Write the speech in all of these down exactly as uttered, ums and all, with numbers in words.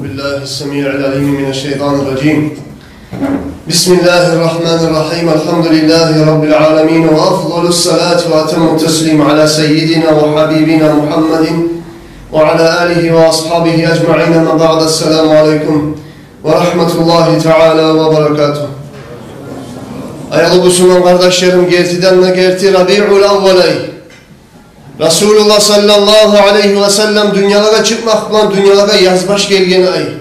بالله السميع العليم من الشيطان الرجيم. بسم الله الرحمن الرحيم. الحمد لله رب العالمين، وأفضل الصلاة وأتم التسليم على سيدنا وحبيبنا محمد وعلى آله وأصحابه أجمعين. أما بعد، السلام عليكم ورحمة الله تعالى وبركاته. Аявлу бусурман къардашларым, гертиден де герти Рабиуль аввал ай. Расулуллагь саллаллагьу алайгьи ва саллам дюньялагъа чыкъмакъ булан дюньялагъа язбаш гелген ай.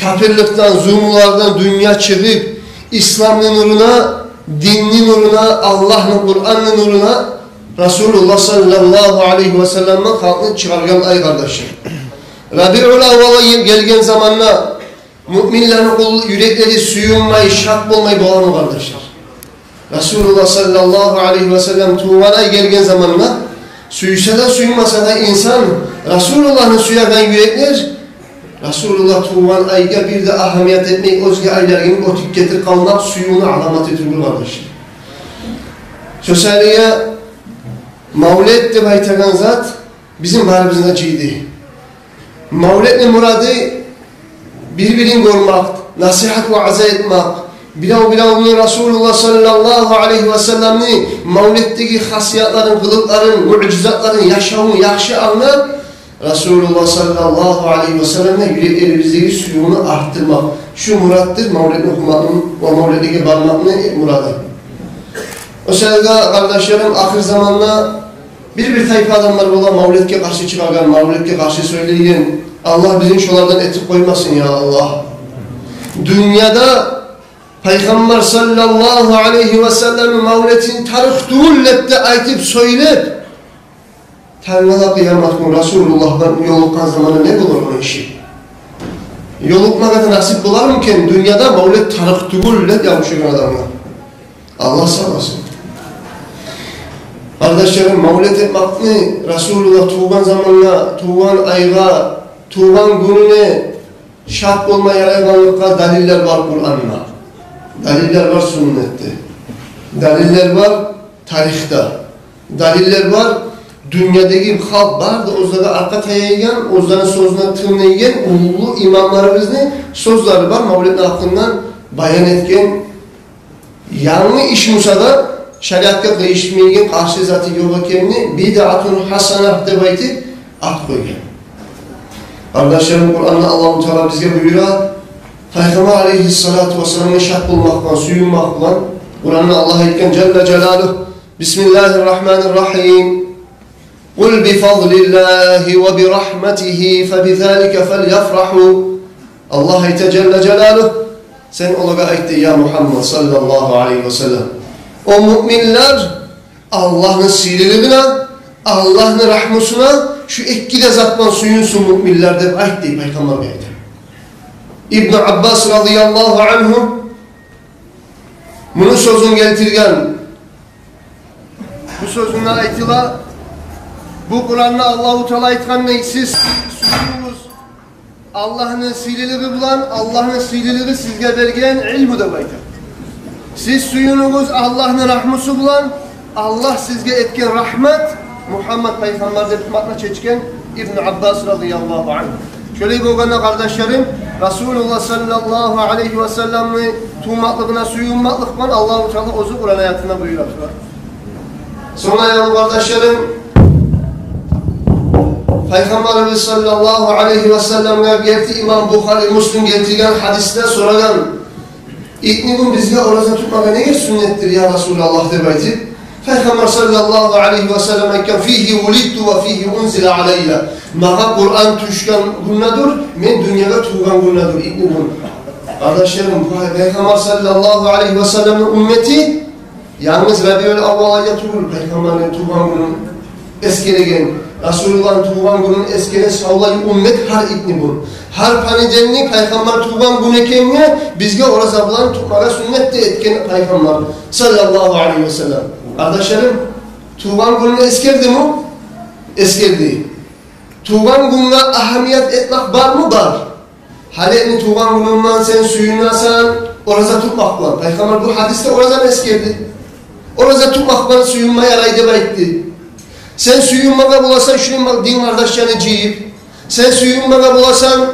Капирликден, зулмулардан дюнья чыгъып, исламны нуруна, динни нуруна, Аллагьны Къуранны нуруна Расулуллагь саллаллагьу алайгьи ва саллам халкъны чыгъаргъан ай, къардашлар. Рабиуль аввал ай гелген заманда муъминлени къул юреклери сююнмей, шат болмай боламы, къардашлар? Расулуллагь саллаллагьу алайгьи ва саллам тувгъан ай гелген заманда, сюйсе де, сюймесе де инсан, Расулуллагьны сюеген юреклер Расулуллагь тувгъан айгъа бир де агьамият этмей, оьзге айлар йимик оьтюп гетип къалмакъ сюювню аламаты тюгюл, къардашлар. Сёз гьалиге, мавлет деп айтагъан зат бизин барыбызны да жыйды. Мавлетни мурады бир-бирин гёрмек, насигьат, ваъза этмек, бирев-биревню Расулуллагь саллаллагьу алайгьи ва салламны мавлетдеги хасиятларын, къылыкъларын, муъжизатларын, яшавун яхшы англап, Расулуллагь саллаллагьу алайгьи ва салламны юреклерибиздеги сюювню артдырмакъ. Шу муратдыр мавлетни охумакъны ва мавлетлеге бармакъны мурады. О саялы, къардашларым, ахыр заманда бир-бир тайпа адамлар бола мавлетге къаршы чыгъагъан, мавлетге къаршы сёйлейген. Аллагь бизин шолардан этип къоймасын, я Аллагь. Дюньяда Пайхаммар саллаллагьу алайгьи ва салламны мавлетин тарыкъ тюгюл деп де айтып сёйлеп, тангала къыямат гюн Расулуллагь булан ёлукъгъан заманда не болур о иши? Ёлукъмагъа да насип болармы экен дюньяда мавлет тарыкъ тюгюл деп ябушгъан адамгъа? Аллагь сакъласын. Къардашларым, мавлет этмекни Расулуллагь тувгъан заманына, тувгъан айгъа, тувгъан гюнюне шат болма ярайгъанлыкъгъа далиллер бар Къуранда. Далиллер бар сюннетде. Далиллер бар тарихде. Далиллер бар дюньядагъы халкъ бары да оьзлеге аркъа таяйгъан, оьзлени сёзюне тынглайгъан уллу имамларыбызны сёзлери бар мавлетни гьакъындан баян этген. Янгы иш буса да, шариатгъа къыйышмайгъан, къаршы заты ёкъ экенни, бидъатун хасана деп айтып ат къойгъан. Къардашларым, Къуранда Аллагьу Таала бизге буюра, Пайхаммар алайгьиссалату вассаламгъа шат болмакъ булан, сююнмек булан. Къуранда Аллагь айтгъан жалла жалалугь: بسم الله الرحمن الرحيم. قل بفضل الله وبرحمته فبذلك فليفرحوا. Аллагь айта жалла жалалугь, сен олагъа айт дей, я Мугьаммад саллаллагьу алайгьи ва саллам: о муъминлер, Аллагьны сыйлылыгъына, Аллагьны рагьмусуна, шу эки де зат булан сююнсюн муъминлер деп айт дей, Пайхаммаргъа айта. Ибну Аббас радияллагьу ангьу муну сёзюн гелтирген. Бу сёзюнде айтыла, бу Къуранда Аллагьу Таала айтгъандай, сиз сююнюгюз Аллагьны сыйлылыгъы булан, Аллагьны сыйлылыгъы сизге берген илму деп айта. Сиз сююнюгюз Аллагьны рагьмусу булан, Аллагь сизге этген рагьмат, Мугьаммад пайхаммар деп атны чечген Ибну Аббас радияллагьу ангьу. Шолай болгъанда, къардашларым, Расулуллагь саллаллагьу алайгьи ва салламны тувмакълыгъына сююнмакълыкъ булан Аллагьу Таала оьзю Къуран аятында буюра тура. Сонг, аявлу къардашларым, Пайхаммарыбыз саллаллагьу алайгьи ва салламгъа герти имам Бухари, Муслим гелтирген гьадисде сорагъан: «Итни гюн бизге ораза тутмагъа неге сюннетдир, я Расулаллагь?» — деп айтып, Пайхаммар саллаллагьу алайгьи ва саллам айтгъан: «Фигьи вулидту ва фигьи унзила алайя». Магъа Къуран тюшген гюндедир, мен дюньягъа тувгъан гюндедир итни гюн. Къардашларым, бу Пайхаммар саллаллагьу алайгьи ва салламны уммети янгыз Рабиуль аввал айда тюгюл Пайхаммарны тувгъан гюнюн эсгереген, Расулуллагьны тувгъан гюнюн эсгереген савлай уммет гьар итни гюн. Гьар понедельник Пайхаммар тувгъан гюн экенге бизге ораза булан тутмагъа сюннет де этген Пайхаммар саллаллагьу алайгьи ва саллам. Къардашларым, тувгъан гюнюн эсгердими? Эсгерди. Тувгъан гюнге агьамият этмек бармы? Бар. Гьали энни тувгъан гюнюнгден сен сююнесен ораза тутмакъ булан. Пайхаммар бу гьадисде оразаны эсгерди. Ораза тутмакъ булан сююнме ярай деп айтды. Сен сююнмеге боласан, шуну дин къардашланы жыйып, сен сююнмеге боласан,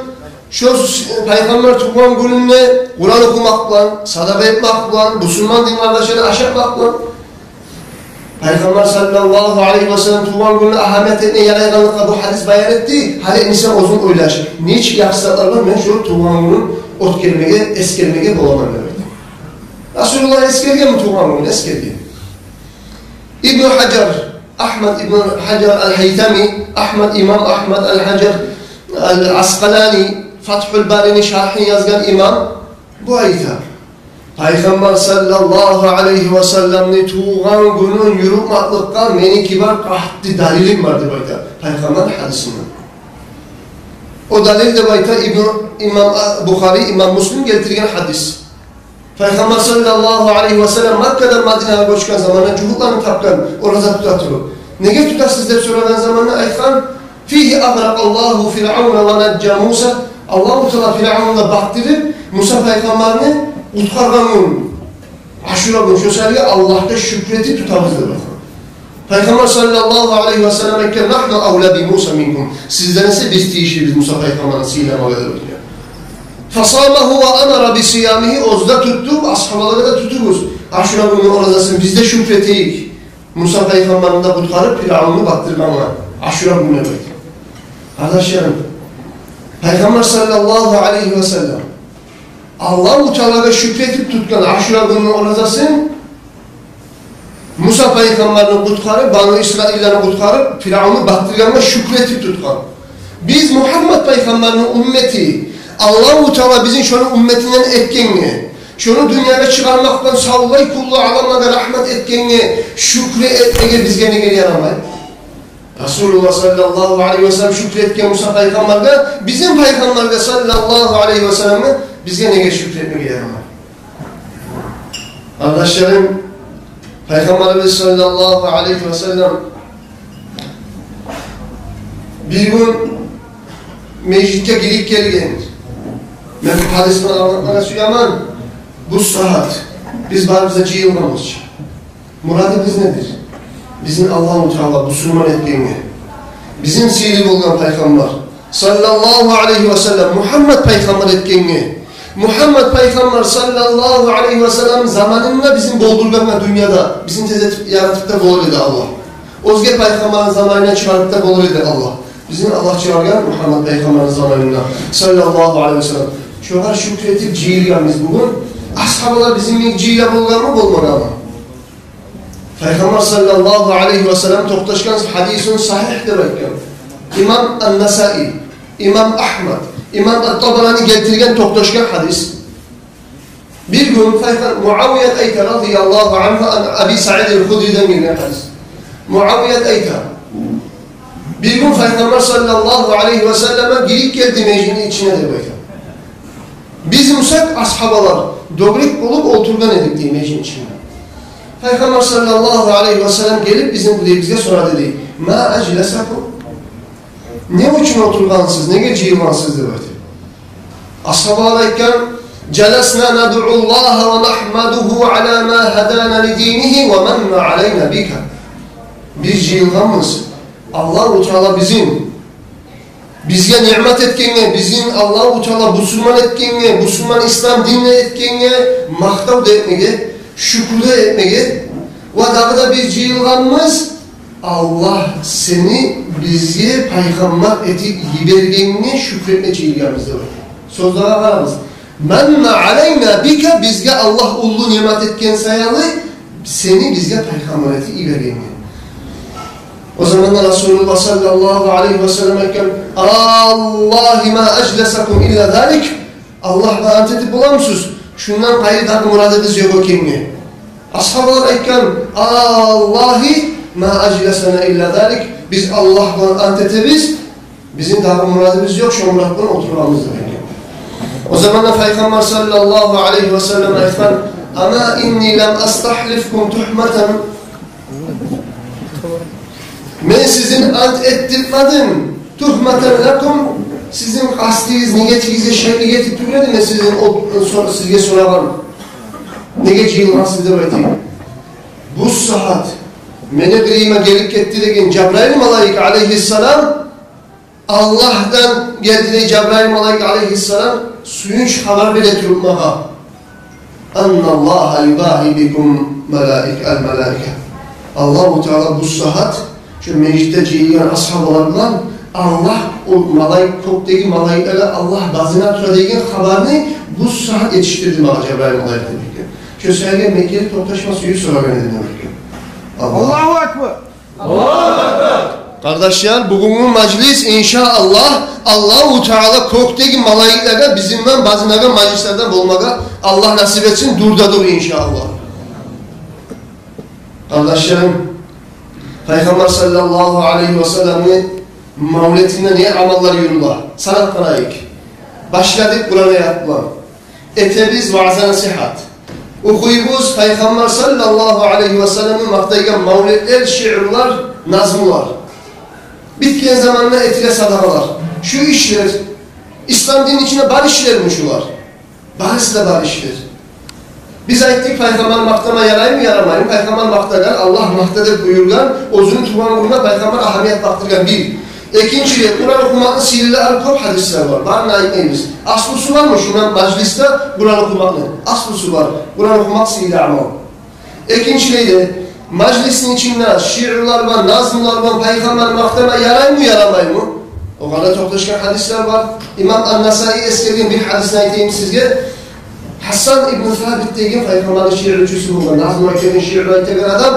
Шо с-, Пайхаммар тувгъан гюнюнде Къуран охумакъ булан, садагъа этмек булан, бусурман дин къардашланы ашатмакъ булан. Пайхаммар саллаллагьу алайгьи ва саллам тувгъан гюнюню агьамият этме ярайгъанлыкъгъа бу гьадис баян этди. Гьали инсан оьзюн ойлаш, нечик яхшы затлар булан мен шо тувгъан гюнюн оьтгермеге, эсгермеге боламан деп айтды. Расулуллагь эсгергенми тувгъан гюнюн? Эсгерген. Ибну Гьажар, Агьмад ибну Гьажар ал-Гьайтами, Агьмад, имам Агьмад ал-Гьажар ал-Аскъалани, Фатгьул Барини шаргьын язгъан имам, бу айта: Пайхаммар саллаллагьу алайгьи ва салламны тувгъан гюнюн юрютмакълыкъгъа меники бар къатты далилим бар деп айта Пайхаммар гьадисинде. О далил деп айта Ибну, имам Бухари, имам Муслим гелтирген гьадис. Пайхаммар саллаллагьу алайгьи ва саллам Маккадан Мадинагъа гёчген заманда жугьутланы тапгъан ораза тута туруп. Неге тутасыз деп сорагъан заманда айтгъан: «Фигьи агъракъаллагьу Фиръавна ва нажжа Муса». Аллагьу Таала Фиръавнну батдырып, Муса пайхаммарны къутгъаргъан гюн, Ашура гюн, шо саялы Аллагьгъа шюкюр этип тутабыз деп айтгъан. Пайхаммар саллаллагьу алайгьи ва саллам айтгъан: «Нагьну авла би Муса минкум». Сизден эсе биз тийишлибиз Муса пайхаммарны сыйламагъа деп айтгъан. Фасамагьу ва амара би сиямигьи, оьзю де тутду, асгьабалагъа да: «Тутугъуз Ашура гюнню оразасын, биз де шюкюр этейик Муса пайхаммарны да къутгъарып, Фиръавнну батдыргъангъа Ашура гюнню», – деп айтды. Къардашларым, Пайхаммар саллаллагьу алайгьи ва саллам Аллагьу Таалагъа шюкюр этип тутгъан Ашура гюнню оразасын, Муса пайхаммарны къутгъарып, Бану Исраиллени къутгъарып, Фиръавнну батдыргъангъа шюкюр этип тутгъан. Биз Мугьаммат пайхаммарны уммети, Аллагьу Таала бизин шону умметинден этгенге, шону дюньягъа чыгъармакъ булан савлай кюллю аламлагъа рагьмат этгенге шюкюр этмеге бизге неге ярамай? Расулуллагь саллаллагьу алайгьи ва саллам шюкюр этген Муса пайхаммаргъа, бизин Пайхаммаргъа саллаллагьу алайгьи ва саллам, бизге неге шюкюр этмеге ярамай? Къардашларым, Пайхаммарыбыз саллаллагьу алайгьи ва саллам бир гюн межитге гирип гелген. Мен бу гьадисни англатмагъа сюемен. Бу сагьат биз барыбыз да жыйылгъанбыз чы. Мурадыбыз недир? Бизин Аллагьу Таала бусурман этгенге, бизин сыйлы болгъан Пайхаммар саллаллагьу алайгьи ва саллам, Мугьаммат пайхаммар этгенге, Мугьаммат пайхаммар саллаллагьу алайгьи ва саллам заманында бизин болдургъангъа дюньяда, бизин тез этип яратып да болар эди Аллагь. Оьзге пайхаммарны заманына чыгъарып да болар эди Аллагь. Бизин Аллагь чыгъаргъан Мугьаммат пайхаммарны заманына саллаллагьу алайгьи ва саллам. Шогъар шюкюр этип жыйылгъанбыз бугюн. Асгьабалар бизин йимик жыйыла болгъанмы, болмагъанмы? Пайхаммар саллаллагьу алайгьи ва саллам токъташгъан, гьадисун сагьигь деп айтгъан имам Ан-Насаи, имам Агьмад, имам Ат-Табарани гелтирген токъташгъан гьадис. Бир гюн Пайхам-, Муавият айта, радияллагьу ангьу, ан Аби Саид ал-Худриден гелген гьадис. Муавият айта: бир гюн Пайхаммар саллаллагьу алайгьи ва саллам гирип гелди межитни ичине деп айта. Биз бусакъ, асгьабалар, дёгерек болуп олтургъан эдик дей межитни ичинде. Пайхаммар саллаллагьу алайгьи ва саллам гелип бизин къырыйыбызгъа сорады дей: «Ма ажласакум?» Не учун олтургъансыз, неге жыйылгъансыз деп айтды. Асгьабалар айтгъан: «Жаласна надъуллагьа ва нагьмадугьу ала ма гьадана ли динигьи ва манна алайна бика». Биз жыйылгъанбыз Аллагьу Таала бизин бизге ниъмат этгенге, бизин Аллагьу Таала бусурман этгенге, бусурман ислам динни этгенге макътав да этмеге, шюкюр де этмеге. Ва дагъы да биз жыйылгъанбыз Аллагь сени бизге пайхаммар этип йибергенге шюкюр этме жыйылгъанбыз деп. Сёзлеге къарагъыз. Манна алайна бика, бизге Аллагь уллу ниъмат этген саялы, сени бизге пайхаммар этип йибергенге. О заманда Расулуллагь саллаллагьу алайгьи ва саллам айтгъан: «Аллагьи ма ажласакум илла залик». Аллагь булан ант этип боламысыз, шундан къайры дагъы мурадыбыз ёкъ экенге. Асгьабалар айтгъан: «Аллагьи ма ажласана илла залик». Биз Аллагь булан ант этебиз, бизин дагъы мурадыбыз ёкъ, шо мурад булан олтургъанбыз деп айтгъан. О заманда Пайхаммар саллаллагьу алайгьи ва саллам айтгъан: «Ама инни лам астагьлифкум тугьматан». Мен сизин ант этдиртмедим. «Тугьматан лакум», сизин къастыгъыз, ниетигизге шек этип тюгюл эди мен сизин о, сор-, сизге сорагъан. Неге жыйылгъансыз деп айтайым. Бу сагьат мени къырыйыма гелип гетди деген Жабрайыл малайик алайгьиссалам Аллагьдан гелди дей Жабраил малайик алайгьиссалам, сююнч хабар бере туруп магъа. Анналлагьа юбагьи бикум малаик-, ал-малаика. Аллагьу Таала бу сагьат шо межитде жыйылгъан асгьабалар булан Аллагь, о малайик, кёкдеги малайиклеге Аллагь базына тура деген хабарны бу сагьат етишдирди магъа Жабраил малайик демек экен. Шо саялы мен гелип токъташма сююп сорагъан эдим демек экен. Аллагь. Аллагьу акбар. Къардашлар, бугюнгю мажлис, иншааллагь, Аллагьу Таала кёкдеги малайиклеге бизин булан базынагъан мажлислерден болмагъа Аллагь насип этсин, дюр де дюр, иншааллагь. Къардашларым, Пайхаммар саллаллагьу алайгьи ва салламны мавлетинде не амаллар юрюле? Санап къарайыкъ. Башладыкъ Къуран аят булан. Этебиз ваъза-насигьат. Охуйбуз Пайхаммар саллаллагьу алайгьи ва салламны макътайгъан мавлетлер, шиърулар, назмулар. Битген заманда этиле садагъалар. Шу ишлер, ислам динни ичинде бар ишлерми шулар? Барысы да бар ишлер. Биз айтдыкъ, Пайхаммар макътама яраймы, ярамаймы? Пайхаммар макътагъан, Аллагь макъта деп буюргъан, оьзюню тувгъан гюнюне Пайхаммар агьамият бакъдыргъан, бир. Экинчилей, Къуран охумакъны сыйлылары кёп гьадислер бар, барын айтмайбыз. Аслусу бармы шундан мажлисде Къуран охумакъны? Аслусу бар. Къуран охумакъ сыйлы амал. Экинчилей де, мажлисни ичинде шиърулар бар, назмулар бар, Пайхаммар макътама яраймы, ярамаймы? Огъар да токъташгъан гьадислер бар. Имам ан-Насаи эсгерген бир гьадисни айтайым сизге. Гьассан ибн Сабит деген Пайхаммарны шиъручусу болгъан, назму айтагъан, шиъру айтагъан адам.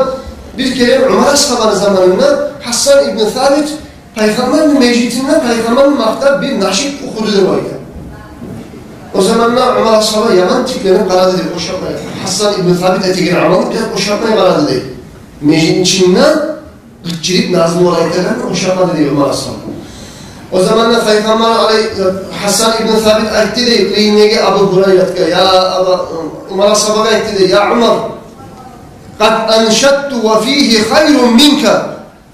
Бир керен Умар асгьабаны заманында Гьассан ибн Сабит Пайхаммарны межитинде Пайхаммарны макътап бир нашид охуду деп айта. О заманда Умар асгьаба яман тикленип къарады дей, ошатмай. Гьассан ибн Сабит этеген амалны бираз ошатмай къарады дей. Межитни ичинде къычырып назмулар айтагъанны ошатмады дей Умар асгьаба. О заманда Пайхаммар алай-, Гьассан ибн Сабит айтды дей къырыйындагъы Абу Гьурайратгъа, я Аба, Умар асгьабагъа айтды дей: «Я Умар, къад аншадту ва фигьи хайрун минка».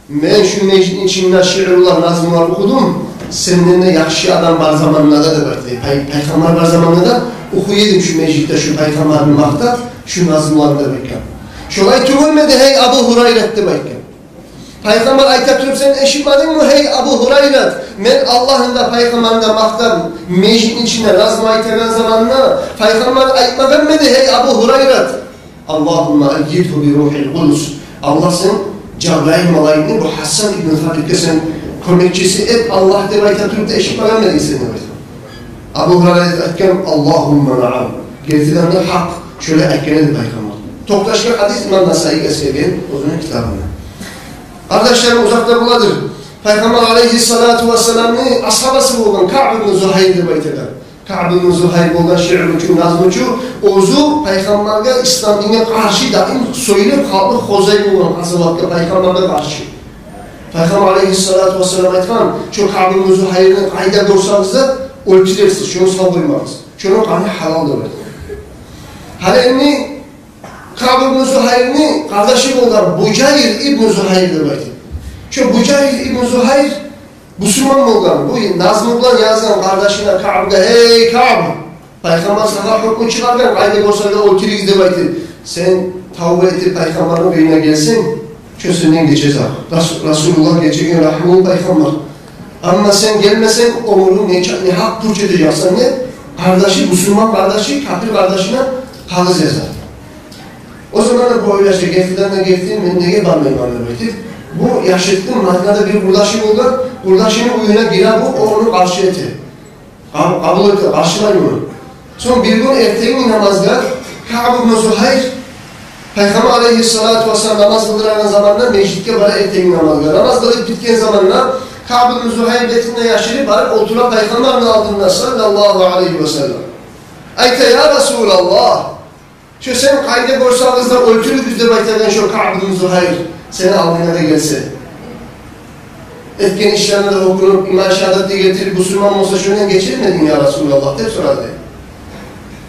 Мен шу межитни ичинде шиърулар, назмулар охудум, сенден де яхшы адам бар заманда да, деп айтды дей. Пай-, Пайхаммар бар заманда да охуй эдим шу межитде шу Пайхаммарны макътап шу назмуланы, деп айтгъан. Шолай тюгюлмю эди, гьей Абу Гьурайрат, деп айтгъан. Пайхаммар айта туруп, сен эшитмедингми, гьей Абу Гьурайрат, мен Аллагьны да, Пайхаммарны да макътап межитни ичинде назму айтагъан заманда, Пайхаммар айтмагъанмы эди, гьей Абу Гьурайрат: «Аллагьумма аййидгьу би рухьил къудус». Аллагь, сен Жабраил малайикни бу Гьассан ибн Сабитге сен кёмекчиси эт, Аллагь, деп айта туруп да эшитмегенмен сен, деп айта. Абу Гьурайра айтгъан: «Аллагьумма наам». Гертиден де гьакъ, шолай айтгъан эди Пайхаммар. Токъташгъан гьадис, имам Насаи эсгерген оьзюню китабында. Къардашларым, узакъ да боладыр. Пайхаммар алайгьиссалату вассаламны асгьабасы болгъан Каъб ибн Зугьайр деп айтагъан. Каъб ибн Зугьайр болгъан шиъручу, назмучу, оьзю Пайхаммаргъа, ислам динге къаршы даим сёйлеп, халкъны хозай болгъан къазаватгъа Пайхаммаргъа къаршы. Пайхаммар алайгьиссалату вассалам айтгъан: «Шо Каъб ибн Зугьайрны къайда гёрсегиз де оьлтюрерсиз, шону сав къоймагъыз. Шону къаны гьалал», — деп айтгъан. Гьали энни Каъб ибн Зугьайрны къардашы болгъан Бужайр ибн Зугьайр деп айтып. Шо Бужайр ибн Зугьайр бусурман болгъан. Бу назму булан язгъан къардашына Каъбгъа: «Гьей Каъб, Пайхаммар сагъа гьукму чыгъаргъан, къайда гёрсегиз де оьлтюрегиз деп айтып. Сен тавба этип Пайхаммарны уьюне гелсенг, шо сенден гечежек. Расу-, Расулуллагь гечеген, рагьмулу Пайхаммар. Амма сен гелмесенг, оьмюрюнг нече, негьакъ пуч этежексен», — деп, къардашы, бусурман къардашы капир къардашына къагъыз яза. О заманда бу ойлаша: «Гертиден де герти, мен неге бармайман?» — деп айтып. Бу яшыртгъын Мадинада бир къурдашы болгъан, къурдашыны уьюне гире бу, о ону къаршы эте. Къаб-, къабул эте, къаршылай муну. Сонг бир гюн эртенги намазгъа Каъб ибн Зугьайр, Пайхаммар алайгьиссалату вассалам намаз къылдырагъан заманда межитге бара эртенги намазгъа. Намаз къылып битген заманда Каъб ибн Зугьайр бетин де яшырып барып олтура Пайхаммарны алдында, саллаллагьу алайгьи ва саллам. Айта: «Я Расулаллагь, шо сен къайда гёрсегиз де оьлтюрегиз деп айтагъан шо Каъб ибн Зугьайр сени алдынга да гелсе, этген ишлерине де гьёкюнюп, иман шагьадат да гелтирип, бусурман болса, шондан гечермединг, я Расулаллагь?» — деп сорады.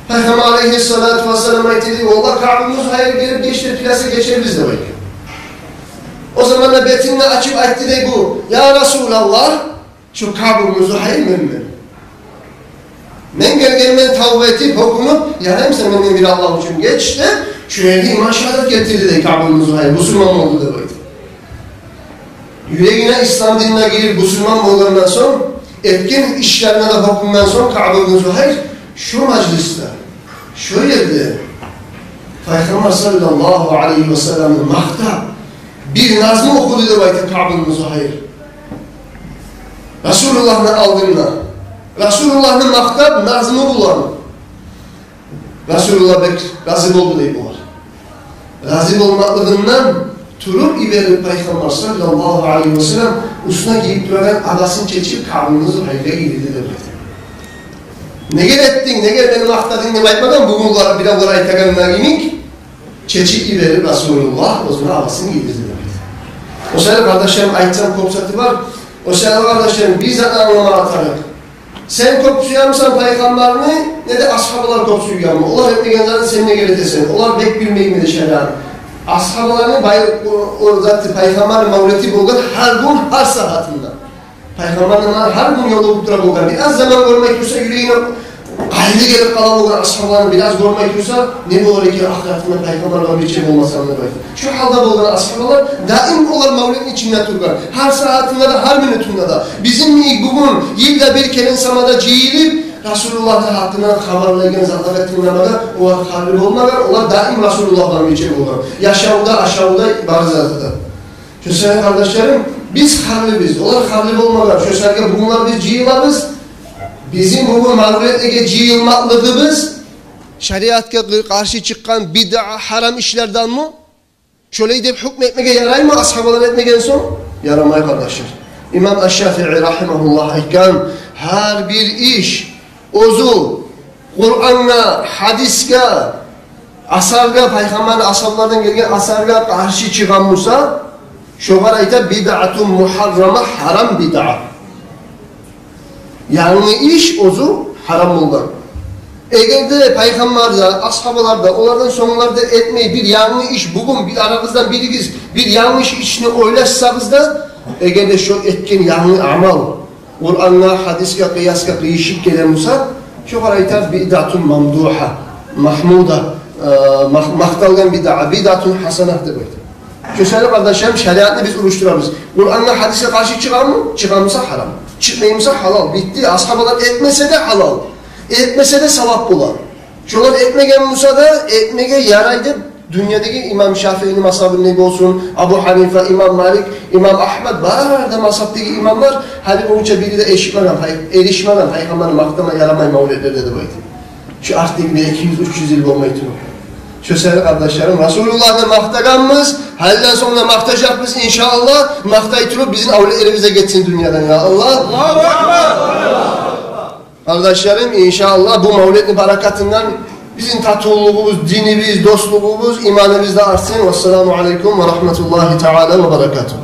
Пайхаммар алайгьиссалату вассалам айтды: «Валлагь, Каъб ибн Зугьайр гелип гечди, тилесе гечербиз», — деп айтгъан. О заманда бетин де ачып айтды дей бу: «Я Расулаллагь, шо Каъб ибн Зугьайр менмен. Мен гелгенмен тавба этип, гьёкюнюп, яраймы сен менден бир Аллагь учун геч», — деп, шо ерде иман шагьадат гелтирди дей Каъб ибн Зугьайр, бусурман болду деп айтып. Юрегине ислам динине гирип, бусурман болгъандан сонг, этген ишлерине де гьёкюнген сонг Каъб ибн Зугьайр, шо мажлисде, шо ерде Пайхаммар саллаллагьу алайгьи ва салламны макътап, бир назму охуду деп айта Каъб ибн Зугьайр. Расулуллагьны алдында. Расулуллагьны макътап, назму булан. Расулуллагь бек рази болду дей булар. Рази болмакълыгъындан туруп йиберип, Пайхаммар саллаллагьу алайгьи ва саллам уьстюне гийип турагъан абасын чечип, Каъб ибн Зугьайргъа гийдирди деп айта. «Неге этдинг, неге мени макътадынг?» деп айтмагъан, бугюн булар биревлер айтагъан йимик, чечип йиберип Расулуллагь оьзюню абасын гийдирди деп айта. О саялы, къардашларым, айтсам кёп заты бар. О саялы, къардашларым, бир зат англама тарыкъ. Сен кёп сюемисен Пайхаммарны, неде асгьабалар кёп сюйгенми? Олар этмеген затны сен неге этесен? Олар бек билмейми шариатны? Асгьабаланы бай-, о, о заты, Пайхаммарны мавлети болгъан гьар гюн, гьар сагьатында. Пайхаммарны гьар гюн ёлугъуп тура болгъан. Бир аз заман гёрмей турса, юрегине къайгъы гелип къала болгъан асгьабаланы бир аз гёрмей турса, не болар экен ахыратында Пайхаммар булан бирче болмасам деп айтып. Шо гьалда болгъан асгьабалар, даим олар мавлетни ичинде тургъан. Гьар сагьатында да, гьар минутунда да. Бизин йимик бугюн йылда бир керен сама да жыйылып, Расулуллагьны гьакъындан хабарлайгъан затлагъа тынгламагъа олар харли болмагъан, олар даим Расулуллагь булан бирче болгъан. Яшавда, ашавда, бары затда. Шо саялы, къардашларым, биз харлибиз, олар харли болмагъан. Шо саялы бугюн булар биз жыйылабыз. Бизин бугюн мавлетлеге жыйылмакълыгъыбыз шариатгъа къы-, къаршы чыкъгъан бидъа, гьарам ишлерденми? Шолай деп гьукму этмеге яраймы асгьабалар этмеген сонг? Ярамай, къардашлар. Имам аш-Шафии рагьимагьуллагь айтгъан: гьар бир иш оьзю Къурангъа, гьадисге, асаргъа, Пайхаммарны асгьабалардан гелген асаргъа къаршы чыгъан буса, шогъар айта бидъатун мугьаррама, гьарам бидъа. Янгы иш оьзю гьарам болгъан. Эгер де Пайхаммар да, асгьабалар да, олардан сонглар да этмей бир янгы иш, бугюн бир арагъыздан биригиз бир янгы иш, ишни ойлашсагъыз да, эгер де шо этген янгы амал Къурангъа, гьадисге, къыясгъа къыйышып геле буса, шогъар айта бидъатун мамдугьа, магьмуда, э, мах-, макъталгъан бидъа, бидъатун гьасана деп айта. Шо саялы, къардашларым, шариатны биз урушдурабыз. Къурангъа, гьадисге къаршы чыгъамы? Чыгъа буса, гьарам. Чыкъмай буса, гьалал. Битди. Асгьабалар этмесе де гьалал. Этмесе де савап бола. Шолар этмеген буса да, этмеге ярай деп, дюньядагъы имам Шафиини мазгьабындай болсун, Абу Гьанифа, имам Малик, имам Агьмад, бары да мазгьабдагъы имамлар гьали болгъунча бири де эшитмеген, пай-, эришмеген Пайхаммарны макътама ярамай мавлетлерде деп айтып. Шо артдагъы бир эки юз, уьч юз йыл болмай туруп. Шо саялы, къардашларым, Расулуллагьны макътагъанбыз, гьалиден сонг да макътажакъбыз, иншааллагь, макътай туруп бизин авлетлерибиз де гетсин дюньядан, я Аллагь. Аллагьу акбар! Къардашларым, иншааллагь, бу мавлетни баракатындан бизин татывлугъубуз, динибиз, дослугъубуз, иманыбыз да артсын. Вассаламу алайкум ва рагьматуллагьи таала ва баракатугь.